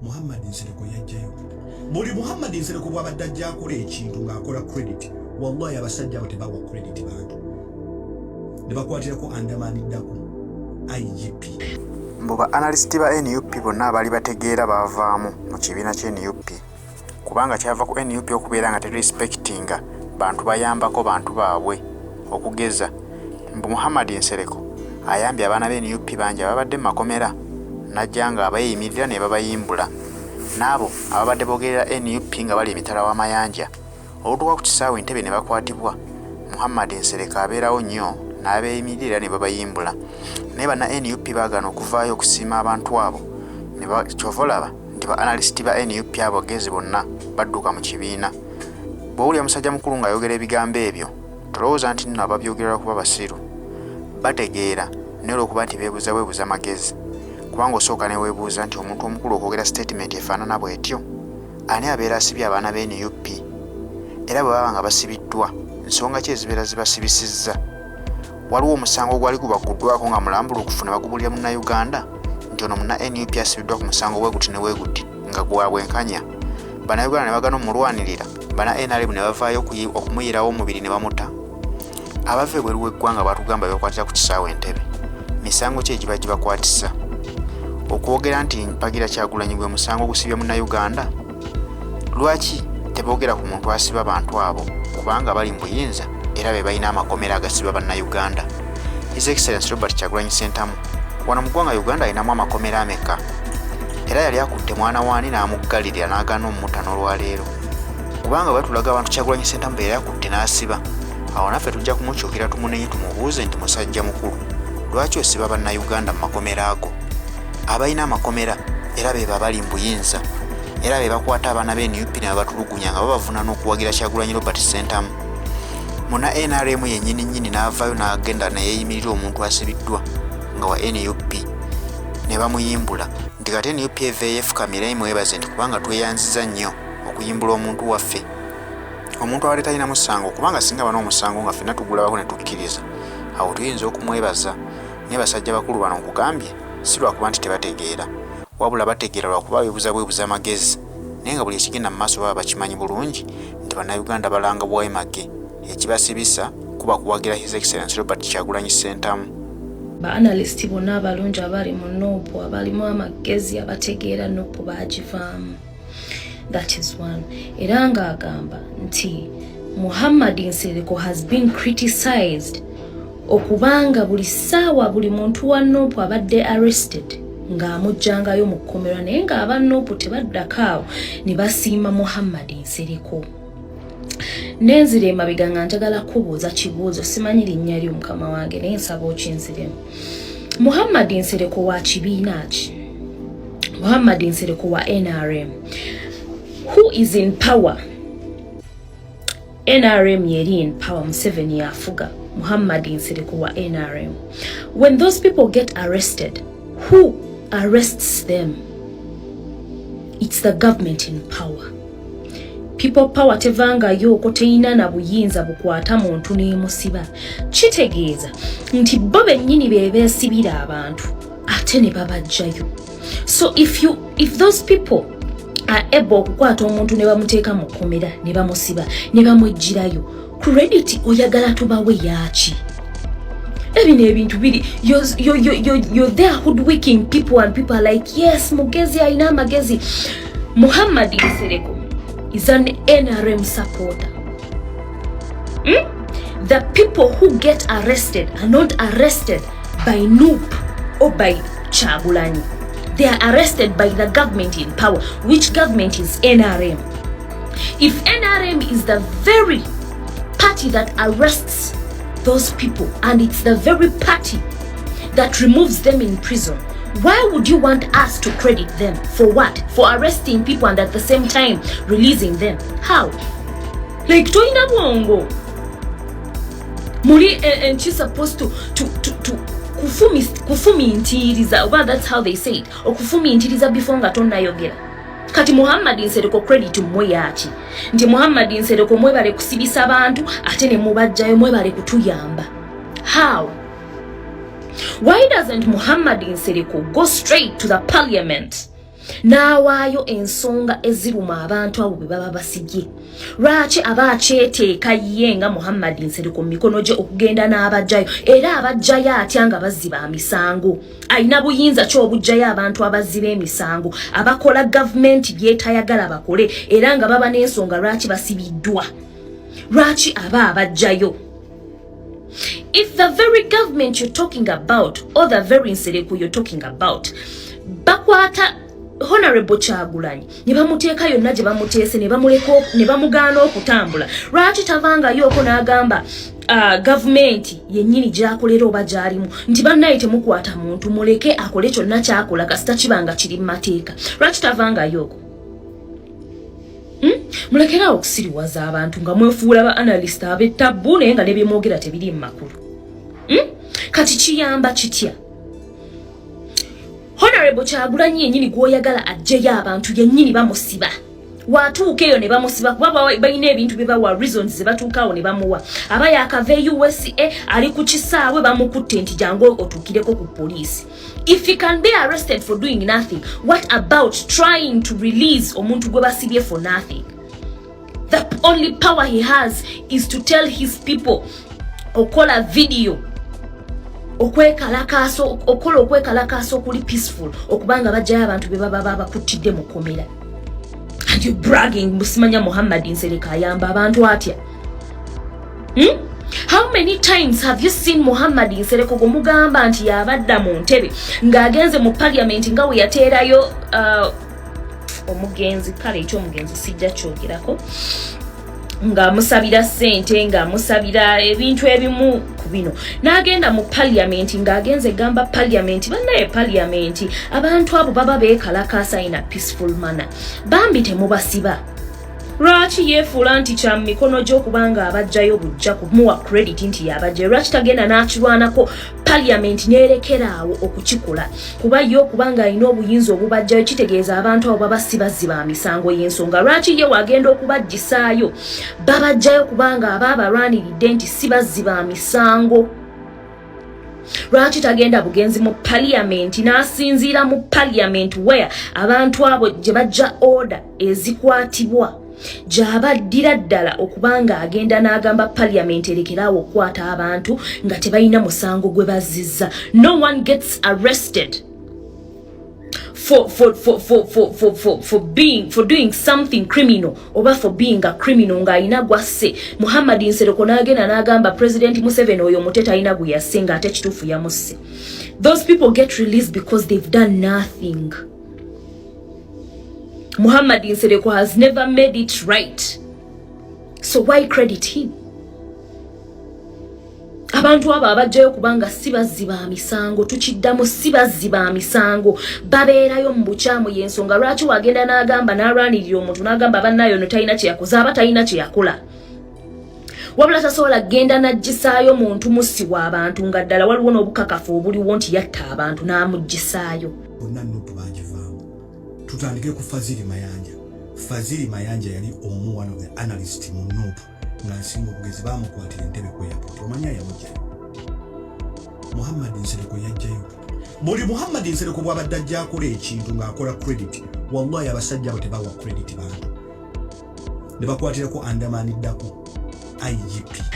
Muhammad Nsereko yajjayo. Buli Muhammad Nsereko bw'abadde ajja akola ekintu ng'akola credit, wallahi abasajja abo tebawa credit bantu, ne bakwatirako andamaniddako IGP. Mbu ba analyst ba NUP bonna abaali bategeera baavaamu mu kibiina kya NUP, kubanga kyava ku NUP okubeera nga terespectinga bantu bayambako bantu baabwe. Okugeza, mbu Muhammad Nsereko ayambye abaana ba NUP bangi ababadde mu makomera, najja nga abeeyimirira ne babayimbula, n'abo ababadde boogerera NUP nga bali emitala w'amayanja, olutuuka ku kisaawe Entebbe ne bakwatibwa, Muhammad Nsereko abeerawo nnyo n'abeeyimirira ne babayimbula. Naye banna NUP baagaana okuvaayo okusiima abantu abo. Kyova olaba nti ba analyst ba NUP abogezi bonna badduka mu kibiina. Bw'owulira musajja mukulu ng'ayogera ebigambo ebyo, tolowooza nti nno ababyogera lwakuba basiru. Bategeera, naye olw'okuba nti beebuuza bwebuuza magezi. Kubanga osooka ne weebuuza nti omuntu omukulu okwogera sitatimenti efaanana bw'etyo, ani abeera asibye abaana ba NUP? Era bwe baba nga basibiddwa, nsonga ki ezibeera zibasibisizza? Waliwo omusango ogwali gubagguddwako nga mulambulukufu ne bagubuulira Munnayuganda nti ono munna NUP asibiddwa ku musango bwe guti ne bwe guti nga gwa bwenkanya? Bannayuganda ne bagana omulwanirira, banna NRM ne bavaayo okumuyirawo omubiri ne bamuta. Abava ebweru w'eggwanga batugamba bebakwatira ku kisaawe Entebbe. Misango ki egiba gibakwatisa? Okwogera nti mpagira Kyagulanyi gwe musango ogusibya Munnayuganda? Lwaki teboogera ku muntu asiba bantu abo, kubanga bali mu buyinza era be balina amakomera agasiba Bannayuganda? His Excellence Robert Kyagulanyi Ssentamu wano mu ggwanga Uganda alinamu amakomera ameka? Era yali akutte mwana waani n'amuggalirira n'agaana omutta n'olwaleero? Kubanga batulaga abantu Kyagulanyi Ssentamu be yali akutte n'asiba, awo naffe tujja kumukyukira tumunenye, tumubuuze nti, "Musajja mukulu, lwaki osiba Bannayuganda mu makomera ago?" Abalina amakomera era be babali mu buyinza, era be bakwata abaana ba NUP ne babatulugunya nga babavunaana okuwagira Kyagulanyi Robert Ssentamu. Muna NRM yennyini nnyini n'avaayo n'agenda neyeeyimirira omuntu asibiddwa nga wa NUP ne bamuyimbula, nti kati NUP eveeyo efukamire emwebaze nti kubanga tweyanziza nnyo okuyimbula omuntu waffe, omuntu abadde talina musango, kubanga singa bana omusango nga ffenna tugulabako ne tukkiriza, awo tuyinza okumwebaza. Naye basajja bakulu bano, nkugambye, si lwakuba nti tebategeera, wabula bategeera, lwakuba beebuza bwebuza amagezi, naye nga buli ekigenda mu maaso baba bakimanyi bulungi nti Bannayuganda balanga bwemage, ekibasibisa kuba kuwagira His Excellence Robert Kyagulanyi Ssentamu. Ba analyst bonna abalungi abali mu NUP, abalimu amagezi, abategeera NUP, bagivaamu. That is one. Era ng'agamba nti Muhammad Nsereko has been criticized okubanga buli ssaawa buli muntu wa NUP abadde arrested ng'amugjangayo mu kkomera, naye ng'aba NUP tebaddako awo ne basiima Muhammad Nsereko. Nenzira emabega nga njagala kubuuza kibuuzo, simanyi linnya lyo mukama wange, naye nsaba okinziremu. Muhammad Nsereko wa kibiina ki? Muhammad Nsereko wa NRM. Who is in power? NRM yeri in power, Museveni yafuga. Muhammad Nsereko wa NRM. When those people get arrested, who arrests them? It's the government in power. People Power tevangayo okwo, teyina na buyinza bukwata muntu n'emusiba. Kitegeeza nti bo bennyini be beesibira abantu ate ne babajjayo. So if those people are able okukwata omuntu ne bamuteeka mu kkomera ne bamusiba ne bamweggyirayo, credit oyagala tubawe yaaki? Ebino ebintu biri, you're there hoodwinking people and people are like, "Yes, mugezi, alina amagezi." Muhammad Nsereko is an NRM supporter. The people who get arrested are not arrested by NUP or by Kyagulanyi. They are arrested by the government in power. Which government is NRM? If NRM is the very party that arrests those people and it's the very party that removes them in prison, why would you want us to credit them for what? For arresting people and at the same time releasing them? How? Like, toyina bwongo muli, and she's supposed to kufumiintiriza, oba that's how they say it, okufumiintiriza before nga tonnayogera. Kati Muhammad Nsereko credit mmwe yaaki? Nti Muhammad Nsereko mwebale kusibisa bantu ate ne mubajjayo, mwebale kutuyamba. How? Why doesn't Muhammad Nsereko go straight to the parliament? N'awaayo ensonga eziruma abantu abo be baba basibye. Lwaki aba akyeteeka ye nga Muhammad Nsereko mu mikono gye okugenda n'abajjayo? Era abajjayo atya nga bazzi ba misango? Alina buyinza ki obujjayo abantu abazzi b'emisango, abakola gavumenti byetayagala bakole, era nga baba n'ensonga lwaki basibiddwa? Lwaki aba abajjayo? If the very government you're talking about or the very Nsereko you're talking about bakwata Honorable Kyagulanyi ne bamuteeka yonna gye bamuteese, ne bamuleka, ne bamugaana okutambula, lwaki tavangayooko n'agamba gavumenti yennyini gy'akolera oba gy'alimu nti, "Bannaye, temukwata muntu, muleke akole kyonna kyakola kasita kiba nga kiri mu mateeka"? Lwaki tavangayooko? Mulekerawo okusiriwaza abantu nga mwefuula ba analyst ab'ettabbu, naye nga ne byemwogera tebiri mu makulu. Kati kiyamba kitya Honorable Kyagulanyi yennyini gw'oyagala aggyeyo abantu, yennyini bamusiba, watuuka eyo ne bamusiba kuba balina ebintu bye bawa, reasons ze batuukaawo ne bamuwa? Aba yakava e USA, ali ku kisaawe, bamukutte nti, "Jangu otuukireko ku poliisi." If he can be arrested for doing nothing, what about trying to release omuntu gwe basibye for nothing? The only power he has is to tell his people okola video, okwekalakaasa, okola okwekalakaasa okuli peaceful, okubanga bajjayo abantu be baba babakuttidde mu kkomera. And you bragging, musimanya Muhammad Nsereko ayamba abantu atya? How many times have you seen Muhammad Nsereko gwemugamba nti yabadda mu ntebe ng'agenze mu parliament nga we yateerayo omugenzi? Kale ekyomugenzi sijja kyogerako, ng'amusabira ssente, ng'amusabira ebintu ebimu ku bino, n'agenda mu parliament ng'agenze egamba parliament, "Bannaye parliament, abantu abo baba beekalakaasa in a peaceful manner, bambi temubasiba." Lwaki yeefuula nti kya mu mikono gye okubanga abajjayo bujja kumuwa credit nti yabajjayo? Lwaki tagenda n'akirwanako, parliament n'erekeraawo okukikola? Kuba ye okubanga alina obuyinza obubajjayo kitegeeza abantu abo baba si bazzi ba misango. Y'ensonga lwaki ye wagenda okubajjisaayo babajjayo, kubanga aba abalwaniridde nti si bazzi ba misango. Lwaki tagenda bugenzi mu parliament n'asinziira mu parliament where abantu abo gye bajja order ezikwatibwa, gy'abaddira ddala okubanga agenda n'agamba parliament erekeraawo okukwata abantu nga tebalina musango gwe bazizza? No one gets arrested for doing something criminal oba for being a criminal ng'alina gwasse. Muhammad Nsereko n'agenda n'agamba President Museveni oyo mute talina gwe yasse, ng'ate kituufu yamusse. Those people get released because they've done nothing. Muhammad Nsereko has never made it right, so why credit him? Abantu abo abajjayo kubanga si bazzi ba misango, tukiddamu, si bazzi ba misango, babeerayo mu bukyamu. Y'ensonga lwaki wagenda n'agamba n'alwanirira omuntu n'agamba, "Bannayo no talina kye yakoze," aba talina kye yakola, wabula tasobola kgenda n'aggisaayo muntu mussi w'abantu nga ddala waliwo n'obukakafu obuliwo nti yatta abantu n'amuggisaayo. Bonna NUP bagivaamu. Tutandike ku Faziri Mayanja. Faziri Mayanja yali omu, one of the analyst mu NUP nga nsinga obugezi. Bamukwatira entebe ku airport. Omanya yamugjayo? Muhammad Nsereko yajjayo. Buli Muhammad Nsereko bw'abadde ajja akola ekintu ng'akola credit, wallahi abasajja abo tebawa credit bantu. Ne bakwatirako andamaniddako IGP.